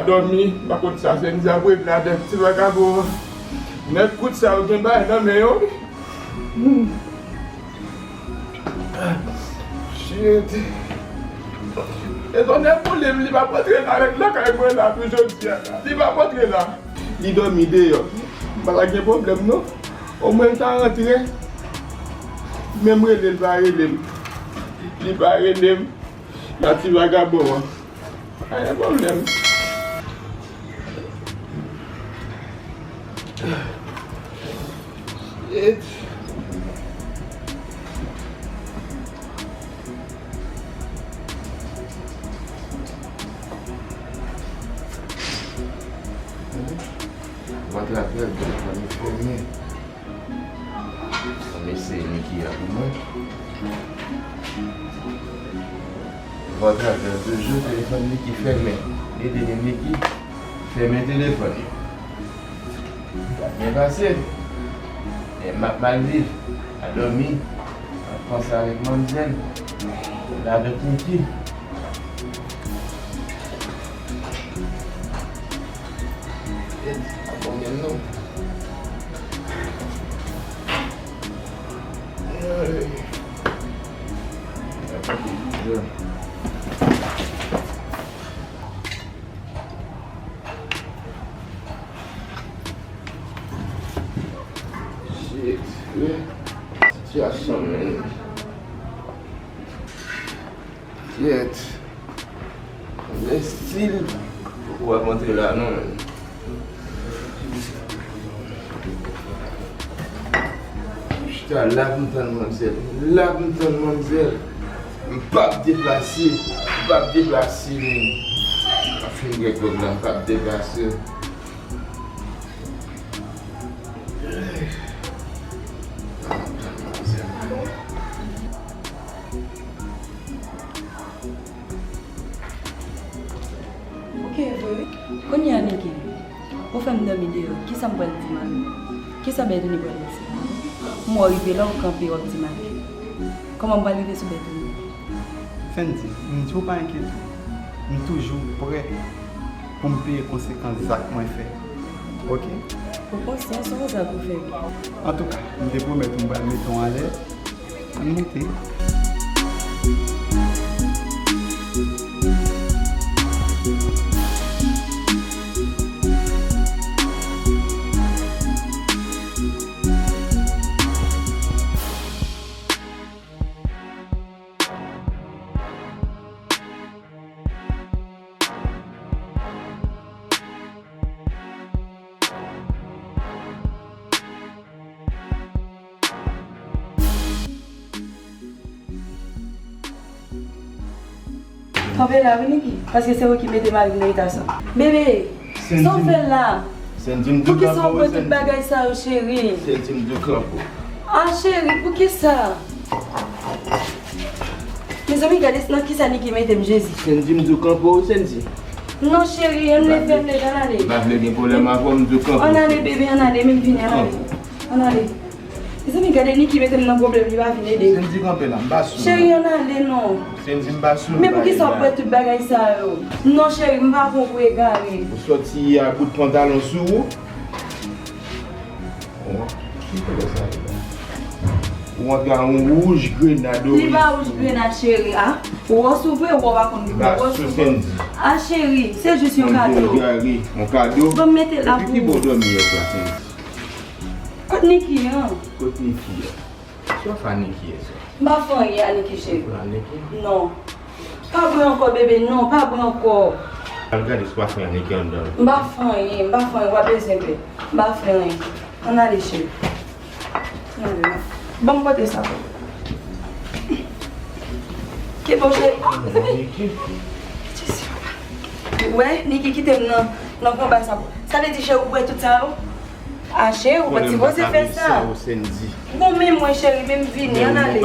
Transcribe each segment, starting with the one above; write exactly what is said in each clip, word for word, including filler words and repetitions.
Dòmi, pa kont sa, Sendy ap regle avèk ti vagabon an. Nèg kout sa yo gen bagay nan men yo. Shit. E tonè pou li, li p ap rantre la, nèg lakay mwen la, pou jodi a la. Li p ap rantre la. Li dòmi deyò. M pa ta gen pwoblèm non. Omwen m ta rantre. Men m rele l, pa rele m. Li pa rele m. Nan ti vagabon an. Pa gen pwoblèm. Shit. Vant la trè bèl, fò nou fèmen. Ann eseye Niki a pou mwen. Vant la trè bèl toujou, telefòn Niki fèmen. Li di li, Niki, fèmen telefòn. Sa byen pase. Men m ap mal viv. A dòmi. M ap panse avèk manmzèl. L avèk Niki. Ed, a bon menm non. Ay. Shit, men. Sitiyasyon, men. Kyèt. Men stil. Ou ap antre la, non, men. Chita la pou m tann manmzèl. La pou m tann manmzèl. M p ap deplase. M p ap deplase, men. M ap fin gen gòg la, m p ap deplase. Ok, vre wi. Kounye a, Niki, ou fè m dòmi deyò. Kisa m pral di mari m? Kisa Bètouni pral di? M wè w rive la, w kanpe, w ap di mari. Kòman m pral rive sou Bètouni? Sendy, m di w pa enkyete w. M toujou prè pou m peye konsekans zak mwen fè. Oke? Ou konsyan se yon zak ou fè wi. Antouka, m te pwomèt ou m pral mete w anlè. Ann moute. Kanpe la wi, Niki, paske se ou ki mete mari m nan eta sa. Bebe, sa w fè la? Sendy, m di w kanpe wi, Sendy. Poukisa w pran tout bagay sa yo, cheri? Sendy, m di w kanpe wi. Ah, cheri, poukisa? Mezanmi, gade nan kisa Niki mete m, Jezi. Sendy, m di w kanpe wi, Sendy. Non, cheri, ann leve, ann leve, ann ale. M pa vle gen pwoblèm avè w, m di w kanpe. Ann ale, bebe, ann ale, men vini, ann ale. Ann ale. Mezanmi, gade Niki mete m nan pwoblèm, li pa vin ede m. Sendy, kanpe la, m pa sou. Cheri, ann ale, non. Sendy, m pa sou. Men poukisa w pran tout bagay sa yo? Non, cheri, m pa pran w pou egare. Ou sòti a bout pantalon sou ou. Ki koulè sa ye la? Ou antre a yon wouj grenad. Li pa wouj grenad, cheri, a. Wòs ou vre, ou pa konn ki wòs ou vre. A, cheri, se jis yon kado. Yon kado. Bon, mete la pou ou. Epi ki bò w dòmi yè swa, Sendy? Kot Niki an? Kot Niki an? Sa w fè a Niki yè swa? M pa fè anyen a Niki, cheri. Ou fè a Niki? Non. Pa bwè ankò, bebe, non, pa bwè ankò. Al gade si w pa fè anyen ki anndan l. M pa fè anyen, m pa fè anyen, w ap bezwen pè. M pa fè anyen. Ann ale, cheri. Ann ale, non. Ban m pote sa pou ou. Ki bon, cheri. Oh, mezanmi. Ou wè, Niki kite m nan, nan konba sa. Sa vle di, cheri, ou bwè tout sa yo? A, cheri, ou pa t sipoze fè sa. Bon, men mwen, cheri, men m vini, ann ale.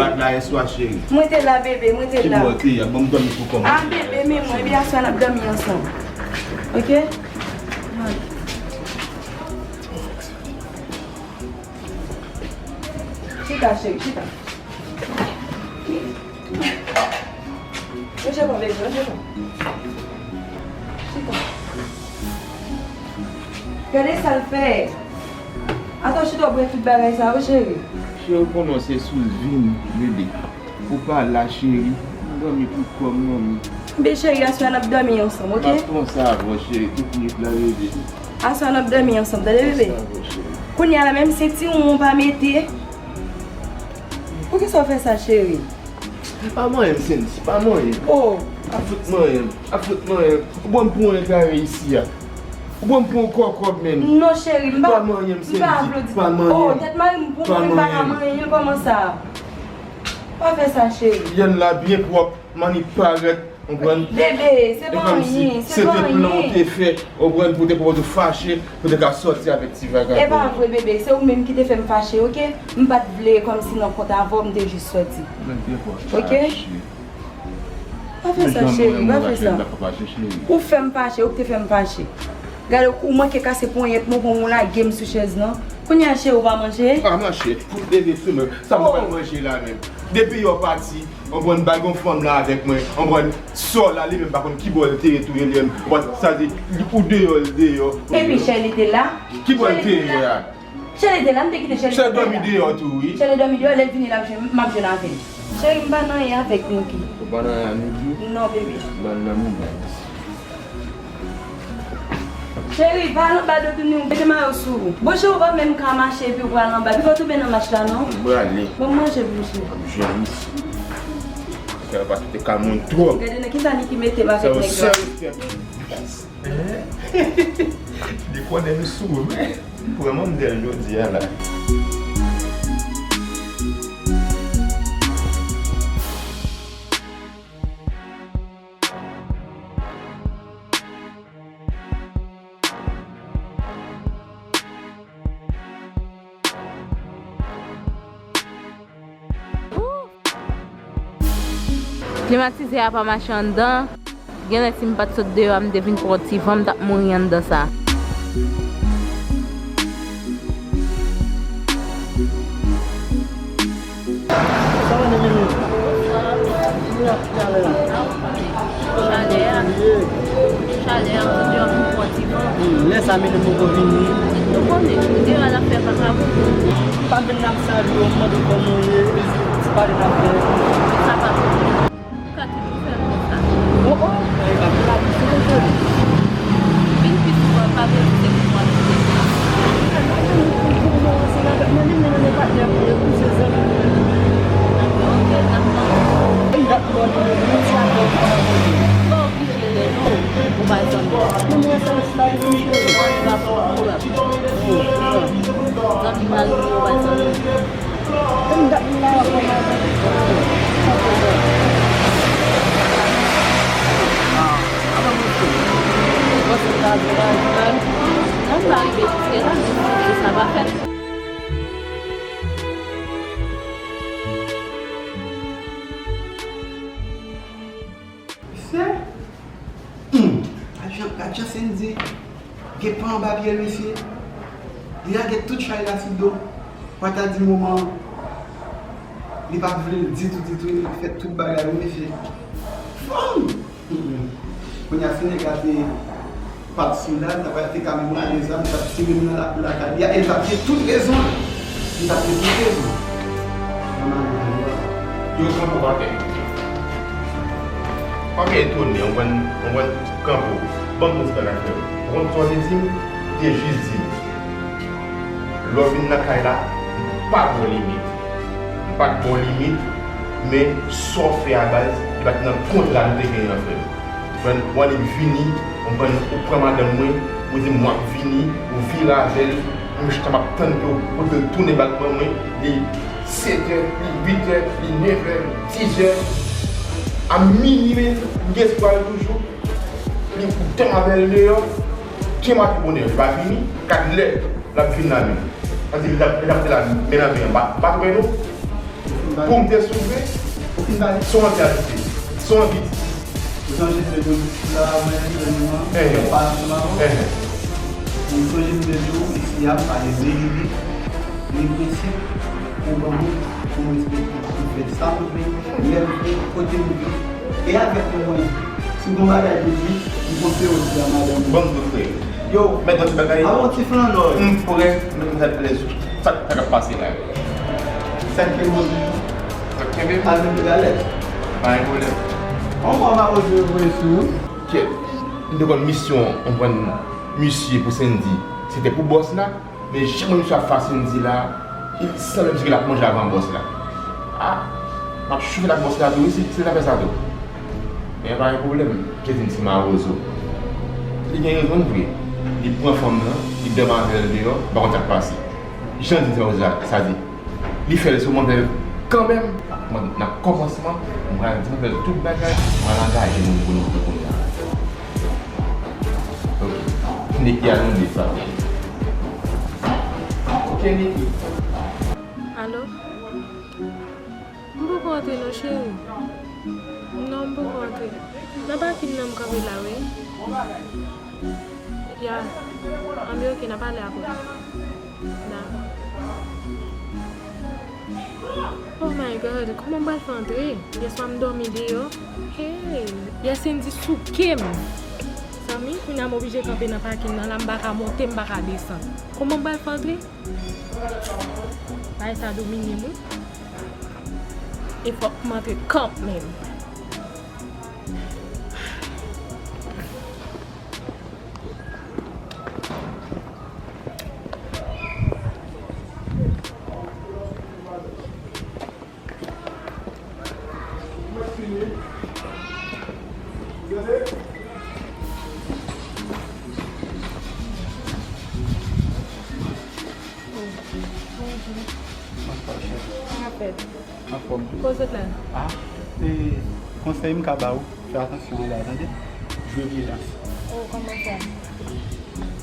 Mwen te la, bebe, mwen te la. A, bebe, men mwen, epi aswè n ap dòmi ansanm. Oke? Chita, cheri, chita. Chita. Chita. Gade sa l fè. Atò, chita w bwè tout bagay sa yo, cheri. Cheri, ou konnen se sou vi m, bebe. Ou pa la, cheri. M dòmi pou kò m, manmi. Bebe, cheri, aswè a n ap dòmi ansanm, oke? M ap pran sa avè w, cheri, tout nwit la, bebe. Aswè a n ap dòmi ansanm, tande, bebe? Pran sa avè w, cheri. Kounye a la, menm sentiwon w pa mete. Poukisa w fè sa, cheri? Pa manyen m, Sendy, pa manyen m. Oh. Pa fout manyen m, pa fout manyen m. Ou pran m pou yon kare isi a. Ou pran m pou yon kòkòb, menm. Non, cheri, m pa, pa manyen m, m pa Sendy, aplodi. Pa manyen m. Oh, tèt mari m pou mwen, m pa ka manyen l, kòman sa? Pa fè sa, cheri. Yèn la byen pwòp, mannik parèt. Konprann? Bebe, se pa anyen, se pa anyen. Se te plan w te fè, konprann, pou te pwòp ou fache, pou te ka sòti avèk ti vagabon. E pa vre, bebe, se ou menm ki te fè m fache, oke? M pa t vle kòmsi nan kont avè w, m te jis sòti. Oke? Pa fè sa, cheri, pa fè sa. Ou fè m fache, ou ki te fè m fache. Gade, ou manke kase ponyèt mwen, pou ou lage m sou chèz lan. Kounye a, cheri, ou pa manje? Ah, manje, fout leve sou mwen. Sa mwen pral manje la menm. Depi yè w pati, Konprann, bay gon fanm la avèk mwen. Konprann, sè w la, li menm pa konn ki bò l te ye tou, li menm. Konprann, sa di, ou deyò, l deyò. Epi Shirley te la? Ki bò l te ye a? Shirley te la, m te kite Shirley te la. Shirley dòmi deyò tou, wi. Shirley dòmi deyò, lè l vini la, m ap jwenn, m ap jwenn avè l. Cheri, m pa nan anyen avèk Nicky. Ou pa nan anyen ak Nicky? Non, bebe. Ban nan mouman. Cheri, pa al anba do tounen, ou mete mayo sou ou. Bon, cheri, ou pa menm ka mache epi ou pral anba. Epi pa tonbe nan mach la, non. M prale. Bon, manje pou ou, cheri. M jwenn isi. Sa pa kite ka moun twòp. Gade nan ki sa Nicky mete m avèk nèg la. Li konnen m sou, men m pran manmzèl jodi a la. Klimatizè a pa mache anndan. Genlè si m pa t sot deyò a, m te vin pran ti van, m t ap mouri anndan sa. Chalè a. Chalè a, m sot deyò pou m pran ti van. Lè sa, medam poko vini. Nou konnen, deyò a l ap fè vakabon. M pa vin la, m salye w, m mande w kòman w ye, ti pale n ap fè. Sa pa bon. Ou ka toujou fè l konsa. Oh, oh. Vin pi souvan, pa vle di se pou mwen ki te vin. Ok, n ap tann. Pa oblije rele m, ou pa zanmi m. Ou pa pou pwoblèm. Zanmi mari m, ou pa zanmi m. Mesye, hmm, gad jan, gad jan Sendy gen pa anba pye l, mesye. Li lage tout chay la sou do. Pata di moman an, li pa t vle l ditou, ditou, li fè tout bagay, wi, mesye. Fanm! Hmm. Kounye a, si nèg la te pa t sou la, li ta pral te ka menm rale zam, li t ap tire m nan lakou lakay li a, e li t ap gen tout rezon l. Li t ap gen tout rezon l. Yo kanpe w atè. Pa gen etone, anprann, anprann kanpe w. Ban m yon ti bagay, frè m. Ou konn sa w te di m? Ou te jis di m, lè w vin nan kay la, m pa ba w limit. M pa t ba w limit, men sa w fè a, baz, li pa t nan kontra nou te genyen an, frè m. Ou annik vini, ou pran, ou pran madanm mwen, ou di m w ap vini, ou vire avè l, mwen chita m ap tann ke w pote l tounen ba l ban mwen, li setè, li uitè, li nevè, dizè, a minui, m gen espwa l toujou, li ou dòmi avè l deyò, gen maten bonè, li pa vini, gad lè l ap vin la menm. Sa di, li t ap, li t ap fè la men nan men an, pa, pa twò non. Pou m te soulve, se yon realite, se yon vit. Ou sonje m te di w la, mwen, mwen, mwen, mwen, pa ansanm avè w. Ou sonje m te di w, isi a, m pale de limit, de prensip, pou ban moun, pou m respekte, pou m fè sa m vle, lè m vle, kote m vle. E avèk ou mwen, si gon bagay pou di, m konseye w di a madanm ou. Ban m di w frè, Yo, mèt yon ti bagay. Avan ti flan non. M prè, mèt mwen alèz. Sa, sa k ap pase la? Sa k gen manje? Sa k gen? Al vin galèt. Pa gen pwoblèm. On mwa va poze voye sou ou. Kèt, m te konn misyon, on pran misye pou Sendy. Se te pou bòs la, men jan mwen misye ap fè Sendy la, li sanble misye l ap manje avan bòs la. Ah, m ap chofe l ak bòs la tou, wi, se, se zafè sa tou. Men pa gen pwoblèm, Kevin se mawozo. Li gen rezon l vre. Li pran fanm nan, li dòmi avè l deyò, m pa konn sa k pase. Jan di se mawozo sa, sa di. Li fè l sou manzè kanmenm. Mwen, nan kòmansman, m pral di manzè tout bagay, m pral angaje moun pou nou kounye a. Ok. Niki a nou li sa. Ok, Niki. Alo? M poko antre non, cheri. Non, m poko antre. Nan pakin nan m kanpe la, wi. Ya. An, men ok, n a pale apre. Dakò. Oh my God, kòman m pral fè antre? Yèswa m dòmi deyò. Hey! Yè Sendy souke m. Zanmi, kounye a m oblije kanpe nan pakin nan la, m pa ka monte, m pa ka desann. Kòman m pral fè antre? Bagay sa domine m, wi. E fòk m antre kanmenm. Sa k ap fèt? Anfòm. Kote w sot la? Ah, e konsèy m ka ba w, fè atansyon anba, tande? Jwe vyeyans. Oh, kòman sa?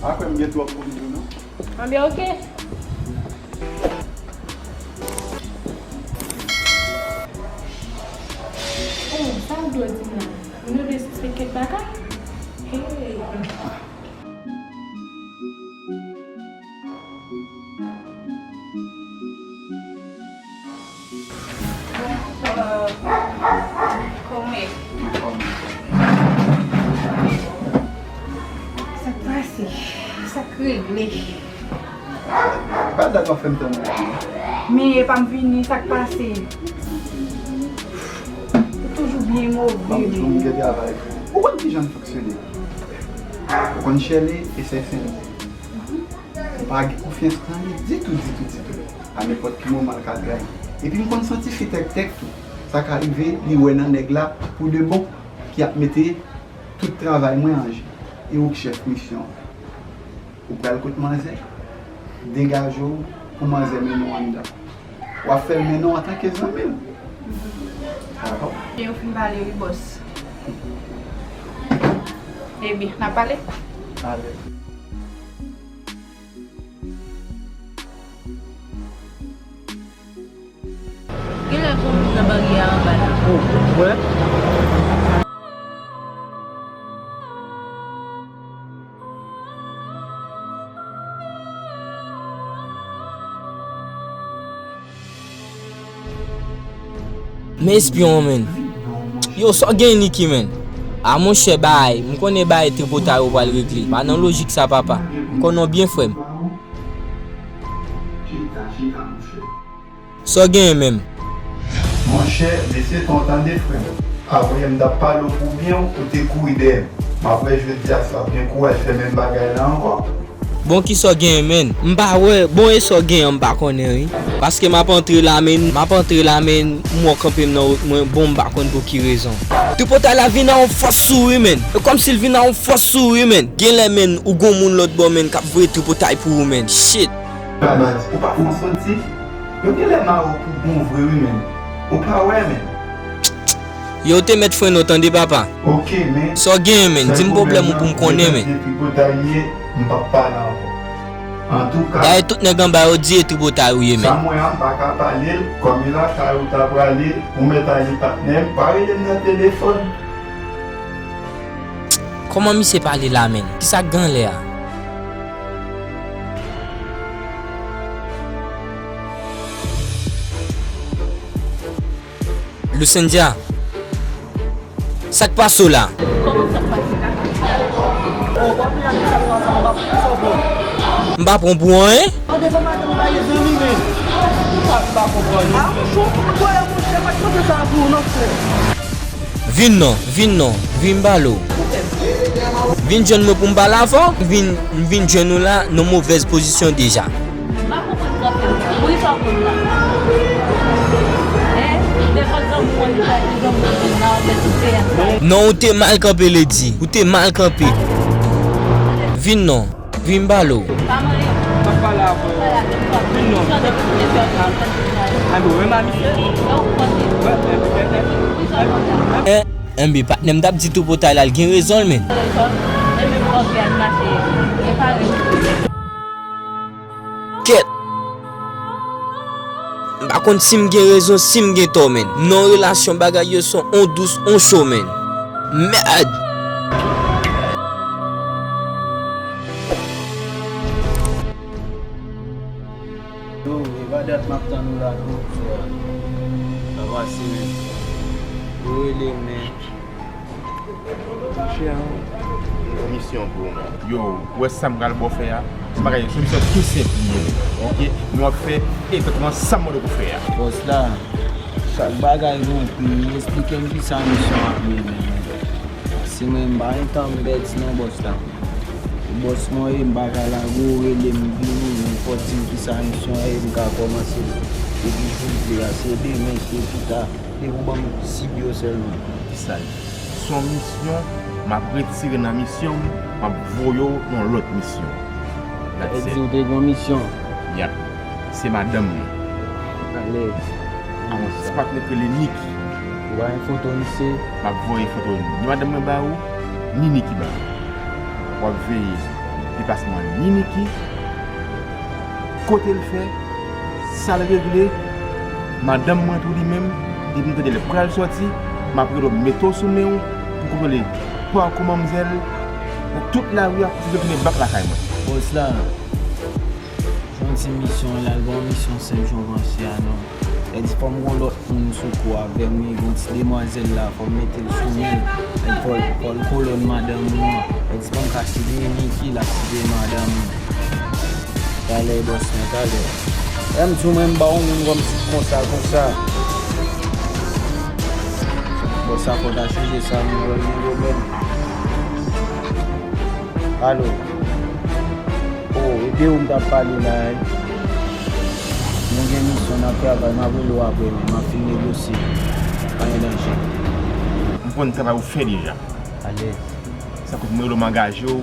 Pa kwè m gen twòp moun tou non. Anben, ok. Oh, sa w dwe di m la? Ou dwe esplike kèk bagay? Hey! Kòman? Sa k pase? Sa k regle? Pa dat w ap fè m tann la. Men epa m vini, sa k pase? Ou toujou byen move. Ban m di w, m gen travay. Ou konn kijan m fonksyone? Ou konn Shirley e sè Sendy. Ou pa gen konfyans nan li ditou, ditou, ditou. A nenpòt ki moman, l ka trayi. Epi m konn santi fi tèktèk tou. Sa ka rive, li wè nan nèg la pou de bon, ki ap mete tout travay mwen an je. E ou k chèf misyon an. Ou pral kot manzè, degaje w pou manzè mennen w anndan. W ap fè l mennen w antanke zanmi l. Dakò? Ebyen, yo fin pale wi, bòs. Ebyen, n a pale? Ale. Genlè gon moun nan baryè a anba la. Oh, ou wè? Men espyon an, menn. Yo, sa w gen, Niki, menn? A, monchè, bay, m konnen bay tripotay ou pral regle. Pa nan lojik sa, papa. M konnen w byen, frè m. Sa w genyen menm? Monchè, mesye, tan w tande, frè m. Avan yè m t ap pale w pou byen, ou te kouri dèyè m. M ap wè jodi a si w ap gen kouraj fè menm bagay la ankò. Bon, kisa w genyen, menn? M pa wè. Bon, e sa w genyen an, m pa konnen, wi. Paske m ap antre la, menn, m ap antre la, menn, m wè w kanpe m nan wout mwen, bon, m pa konn pou ki rezon. Tripotay la vin a yon fòs sou ou, wi, menn. E kòmsi l vin a yon fòs sou ou, wi, menn. Genlè, menn, ou gon moun lòt bò, menn, k ap voye tripotay pou ou, menn. Shit. Baz, ou pa fè yon soti? Yo genlè mare w pou bon vre wi, menn. Ou pa wè, menn. Yo, te mèt frennen w tande, papa. Ok, men. Sa w genyen, menn? Di m pwoblèm ou pou m konnen, menn. Tripotay li ye, m p ap pale ankò. Antouka, dayè tout nèg anba yo di e tripotay ou ye, menn. Sa m wè a, m pa ka pale l, kòm e lakay ou ta prale, ou mèt ale patnè m, pa rele m nan telefòn. Kòman misye pale la, menn? Kisa k gen anlè a? Lucyndia, sa k pase w la? Kòman sa k pase la? Oh, w ap la, nou pral ansanm, w ap M pa pran pou anyen. Mande pou madanm pa gen zanmi, men. Sa m pa konprann. Ah, monchè, ou pa kwè, monchè, pa t mande sa pou ou non, frè. Vin non, vin non, vin m pale w. Vin jwenn mwen pou m pale avè w. Vin, vin jwenn ou la nan movèz pozisyon deja. M pa konprann kanpe. Poukisa w konn la? Hein? Devan zanmi w, li pa di zanmi w, la, ou te tout teyat la. Non, ou te mal kanpe, Lady. Ou te mal kanpe. Vin non. Vin m pale w. Pa manyen. M ap pale avè w. Vin non. Ann, ou renmen misye? Wè, wè, wè, wè. Eh, enben, patnè m t ap di tou potay la, l gen rezon l, men. Kèt. M pa konn si m gen rezon, si m gen tò, men. Non, relasyon bagay yo se on dous, on cho, men. Mèd! Yo, e pa dat m ap tann ou la non, frè. Sa pase, men. Ou rele m, men. Monchè, m gen yon misyon pou ou, men. Yo, ou wè sa m pral ba w fè a? Se bagay, se yon misyon tou senp li ye, oke? Men w ap fè egzakteman sa m mande w pou fè a. Bòs la, chak bagay gen yon pri, esplike m kisa misyon ap ye menm. Paske mwen, m pa gen tan m pèdi non, bòs la. Bòs mwen ye, m pa ka lage w, rele m vini, nenpòt, di m kisa misyon an ye, m ka kòmanse l depi jou m vle a, se demen, se pita, depi w ban m sib yo sèlman. Ki sa l ye? Se yon misyon, m ap retire nan misyon m, m ap voye w nan lòt misyon. That's it. Sa vle di w te gen yon misyon? Yap. Se madanm mwen. Alèz. Yon ti patnè k rele Niki. Ou ba yon foto misye? M ap voye foto ni madanm mwen ba ou, ni Niki ba ou. W ap veye deplasman ni Niki, kote l fè, sa l regle, madanm mwen tou li menm, depi m tande l pral sòti, m ap rele w mete w sou men w pou kontwole pakou manmzèl nan tout lari a pou l tounen bak lakay mwen. Bòs la, yon ti misyon la, l pa yon misyon senp jan w panse a non. Sa di fò m gon lòt moun sou kou avè m, wi, gon ti demwazèl la, fò m mete l sou men l. Fò l, fò l kolonn madanm ou an. Sa di fò m ka siveye Niki, l ap siveye madanm ou. Talè, bòs mwen, talè. Lè m di w mwen m ba w moun kòm si konsa, konsa. Bòs sa fò ta chanje sa, m wè l gen pwoblèm. Alo. Oh, e de ou m t ap pale la, wi. Nou gen misyon, n ap travay, m ap rele w apre, men m ap fin negosye. Pa gen danje. M konn travay ou fè deja. Alèz. Sa kout mwen rele w, m angaje w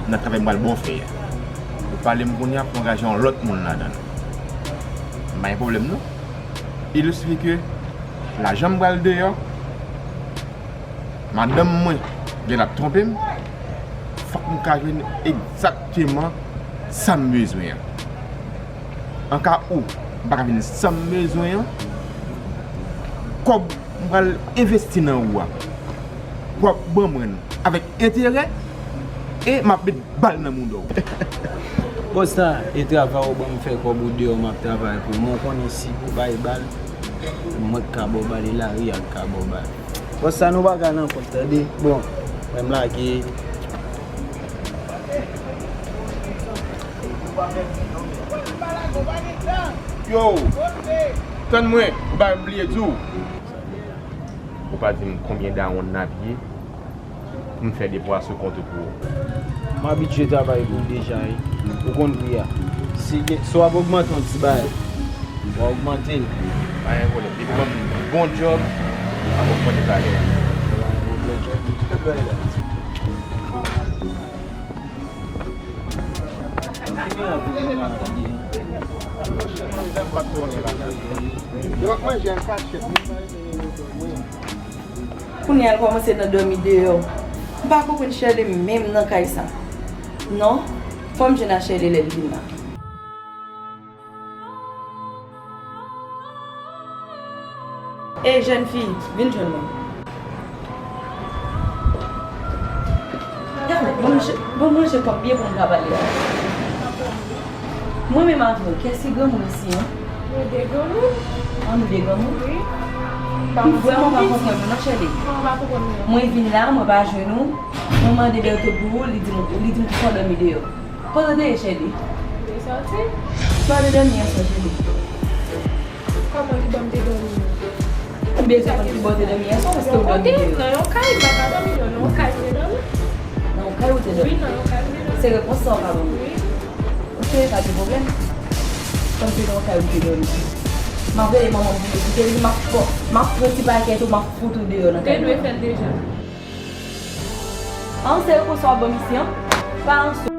nan travay m pral ba w fè a. Ou pale m kounye a pou angaje yon lòt moun ladan l. M pa gen pwoblèm non. Ilistre ke lajan m pral deyò, madanm mwen gen ap twonpe m, fòk m ka jwenn egzakteman sa m bezwen an. An ka ou m pa ka jwenn sa m bezwen an, kòb m pral envesti nan ou a, w ap ban mwen l avèk enterè e m ap met bal nan mouda w. Bòs la, e travay ou ban m fè kòb ou deyò m ap travay pou ou. Men w konnen si pou bay bal, mwen k ka ba w bal, e lari a k ka ba w bal. Bòs la, nou pa ka nan kont, tande. Bon, mwen m lage. Yo, tann mwen, ou pa bliye di w. Ou pa di m konbyen dawonn n ap ye pou m fè depwa sou kont ou pou ou. M abitye travay pou w deja, wi. Ou konn pri a. Si gen, si w ap ogmante yon ti bagay, w a ogmante l. Pa gen pwoblèm. Depi w ban m bon djòb, m ap ogmante salè a. Pa gen pwoblèm. Yo ap manje an kachèt. Kounye a l kòmanse nan dòmi deyò. M pa konprann Shirley menm nan kay sa. Non, fò m jwenn a Shirley lè l vin la. Ey, jèn fi, vin jwenn mwen. Gade, bon manje, bon manje kòb byen pou m ka pale a. Mwen menm avè w, kiyès ki granmoun isi an? Nou de granmoun. An, nou de granmoun? Wi. M vrèman pa konprann ou non, Shirley. Kòman w pa konprann mwen? Mwen vin la, mwen pa jwenn ou. Mwen mande Bertho pou ou, li di m, li di m pou fè w dòmi deyò. Kote w te ye, cheri? Te sòti? Kote w te dòmi yè swa, cheri? Kòman ki bò m te dòmi? M bezwen konn ki bò w te dòmi yè swa, paske w dòmi deyò. Nan yon kay, m pa ka dòmi non, nan yon kay m te dòmi. Nan yon kay ou te dòmi? Wi, nan yon kay m te dòmi. Se repons sa w ka ban mwen? Wi. Ok, pa gen pwoblèm. Kòm se nan yon kay ou te dòmi. M ap rele manman m pou li. Li m ap, bon, m ap pran ti pakèt ou, m ap fout ou deyò nan kay. Te dwe fè l deja. An, se repons sa w ap ban m isi an? Pa anso.